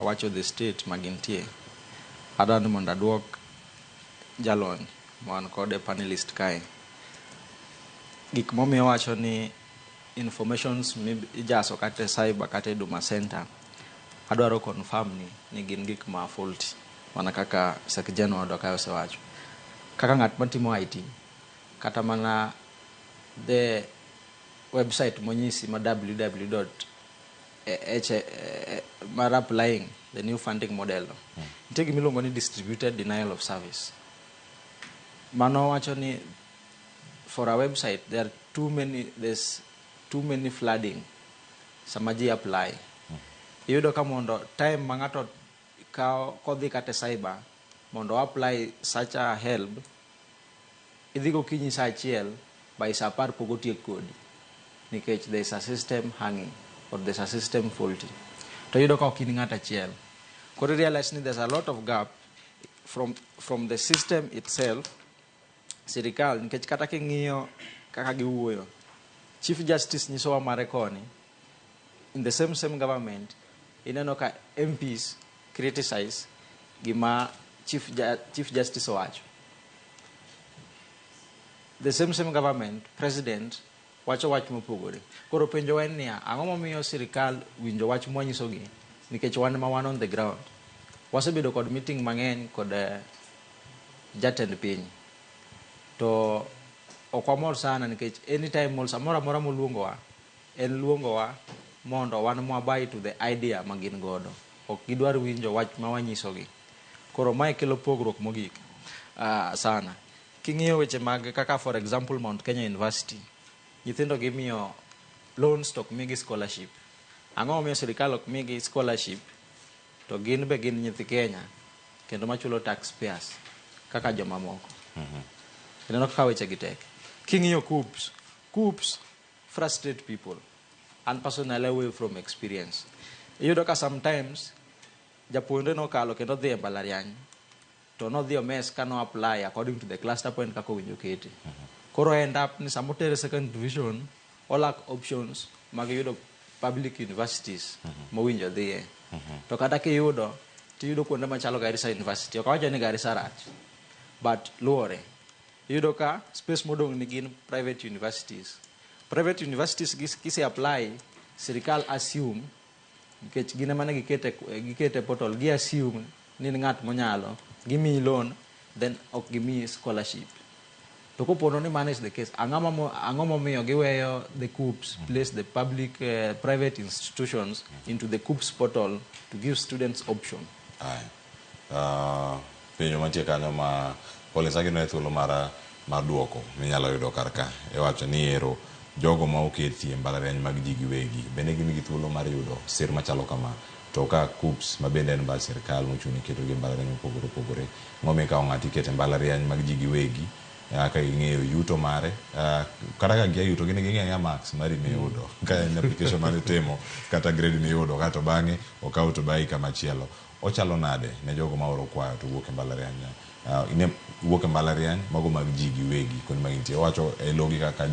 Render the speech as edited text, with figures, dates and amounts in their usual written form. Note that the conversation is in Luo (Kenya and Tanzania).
Wacho the state ma gintie, adwa ni mondo aduok jalony ma wan kode panelist kae. Gik momiyo wacho ni informations mijaso kata e cyber kata e Huduma Center, adwaro confirm ni gin gik ma faulty mana kaka Sekjen wadwa kae osewacho. Kaka ng'at matimo IT, kata mana the website monyisi ma www h mar applying the new funding model no. Nitie gima iluongo ni distributed denial of service. Mano wacho ni for a website there are too many, there's too many flooding sama ji apply. Iyudo ka mondo time ma ng'ato kawo kodhi kata e cyber mondo apply such a help, idhi gokinyi saa 1, by saa 10 pok otiek kodi nikech there is a system hanging or there's a system faulty. To iyudo ka ok in ng'at achiel. Koro i realize ni there's a lot of gap from the system itself, sirikal, nikech kata king'iyo kaka giwuoyo, Chief Justice nyisowa mare koni, in the same government ineno ka MPs criticize gima Chief Justice owacho. The same government, president wacho wach mopogore. Koro penjo en niya, ang'o momiyo sirikal winjo wach mwanyisogi? Nikech wan ma wan on the ground, wasebedo kod meeting mang'eny kod jatend piny, to ok wamor sana nikech anytime samoro amora moluongowa, en luongowa mondo wan mwabuy to the idea ma gin godo. Ok gidwar winjo wach ma wanyisogi. Koro mae kelo pogruok mogik sana. King'iyo weche mag kaka, for example, Mount Kenya University, nyithindo gimiyo loans to ok migi scholarship. Ang'o momiyo sirikal ok migi scholarship to gin be gin nyithi Kenya kendo machulo taxpayers kaka jomamoko? Ineno kaka weche gi tek. King'iyo KUCCPS, KUCCPS frustrate people, and personally away from experience, iyudo ka sometimes japuonjre nokalo kendo dhi e mbalariany to nodhi omes ka no apply according to the cluster point kaka owinjo kete. Koro end up ni samotere second division, olak options mag yudo public universities mowinjo dhiye. To kata kiyudo, tiyudo kuonde machalo Garissa University. Ok awacho ni Garissa rach, but luwore. Iyudo ka space modong' ni gin private universities. Private universities kise apply, sirikal assume, nikech gin ema ne gikete portal, gi assume ni in ng'at monyalo, gimiyi loan, then ok gimiyi scholarship. To kopono ni mano is the case, ang'o momiyo giweyo the KUCCPS place the public private institutions into the KUCCPS portal to give students option? Aya. Penjo mantie kanyo ma Collins agino e thuolo mar duoko minyalo yudo kar ka iwacho ni ero jogo ma oketi e mbalariany mag ji giwegi bende gin gi thuolo mar yudo sir machalo kama, to ka KUCCPS ma bende en bad sirikal mochung' ne ketogi e mbalariany mopogore opogore, ng'o mikawo ng'ato iketo e mbalariany mag ji giwegi ka ging'eyo yuto mare, kata ka gia yuto gin ging'eyo ang'eya marks mari miyudo ka en application manitimo kata grade miyudo, kato bang'e okaw to bayi kamachielo. Ochalo nade ne jogo ma oro kwayo to wuok e mbalariany, wuok e mbalariany mago mag ji giwegi kuonde ma gintie? Owacho e logi kaka jo